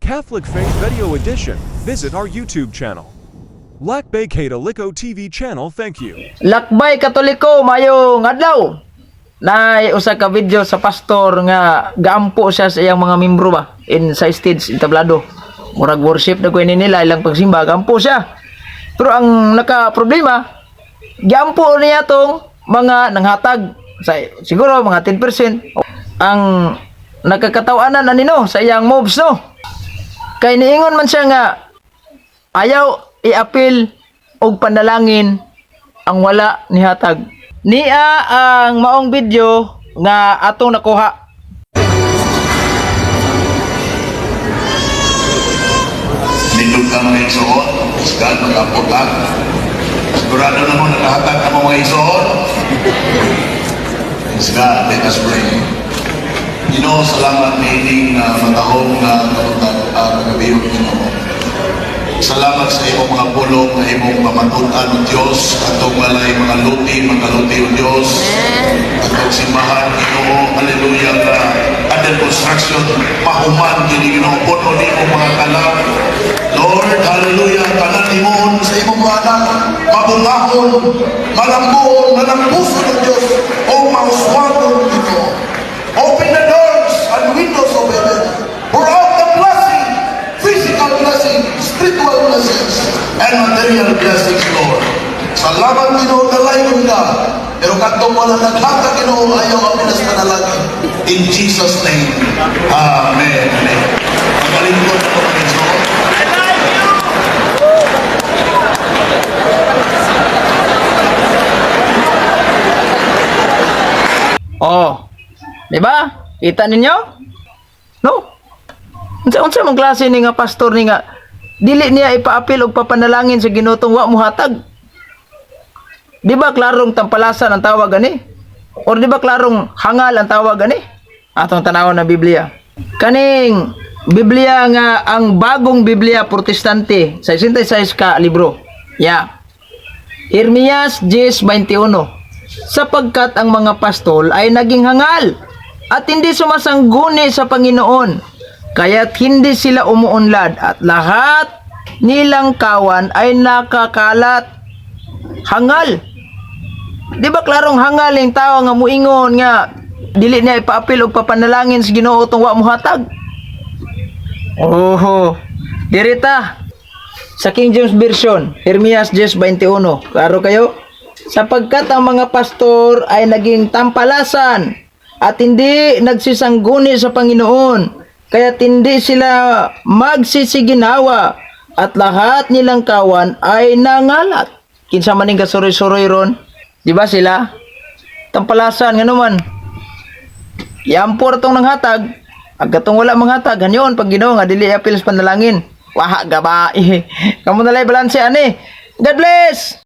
Catholic Faith Video Edition, visit our YouTube channel, Lakbay Katoliko TV channel. Thank you. Lakbay Katoliko, mayong adlaw. Naay usa ka video sa pastor nga gaampo siya sa iyang mga membro ba in sa stage entablado. Murag worship na ko ini nila ilang pagsimba, gaampo siya. Pero ang naka problema, giampo niya tong mga nanghatag sa siguro mga 10% ang nakakatawanan anino sa iyang moves, no. Kay niingon man siya nga ayaw iapil og panalangin ang wala nihatag. Nia ang maong video nga atong nakuha. Nindot ka mga igsoon, iskan, mag-ampot ha. Sigurado na mo, nakahatag ka mo mga igsoon. Praise God, let us pray. Ginoo, salamat niining matahong na kabuntag, kagabi, Ginoo. Salamat sa imong mga pulong na imong pamatud-an, O Diyos, atong walay mga luti, mga luti, O Diyos. Atong simbahan, Ginoo, hallelujah, nga under construction, mahuman, kini, Ginoo, puno nimo mga kalam. Lord, hallelujah, tanan himuon sa imong mga anak, mabungahon, malambuon, malambuson ng Diyos, o mauswagon, Ginoo. Open the doors and windows of heaven. Pour out the blessing, physical blessing, spiritual blessings, and material blessings, Lord. Salamat, Ginoo, dalaygon ka. Pero kadtong wala naghatag, Ginoo, ayaw apilas panalangin. In Jesus' name, Amen. Amen. Magalingkod ako mga igsoon. Oh. Di ba? Kita ninyo? No? Unsa unsa man klase ni nga pastor ni nga dili niya ipaapil og papanalangin sa Ginoo tong wa mohatag? Di ba klarong tampalasan ang tawag ani? Or di ba klarong hangal ang tawag ani? Atong tanawon na Biblia. Kaning Biblia nga ang bagong Biblia Protestante sa 66 ka libro. Yeah. Jeremias 10:21. Sapagkat ang mga pastol ay naging hangal at hindi sumasangguni sa Panginoon, kaya't hindi sila umuunlad at lahat nilang kawan ay nakakalat. Hangal. Di ba klarong hangal yung tao nga muingon nga dili niya ipaapil og papanalangin sa Ginoo tong wa mohatag? Oho. Dirita sa King James Version, Jeremias 10:21. Klaro kayo? Sapagkat ang mga pastor ay naging tampalasan at hindi nagsisangguni sa Panginoon, kaya't hindi sila magsisiginawa at lahat nilang kawan ay nangalat. Kinsa man ning kasuroy-suroy ron? Di ba sila? Tampalasan nga naman. Iampor tong nanghatag, ag katong wala manghatag, hanyon pag Ginoo nga dili apil sa panalangin. Waha gabae. Kamo na lay balanse ani. God bless.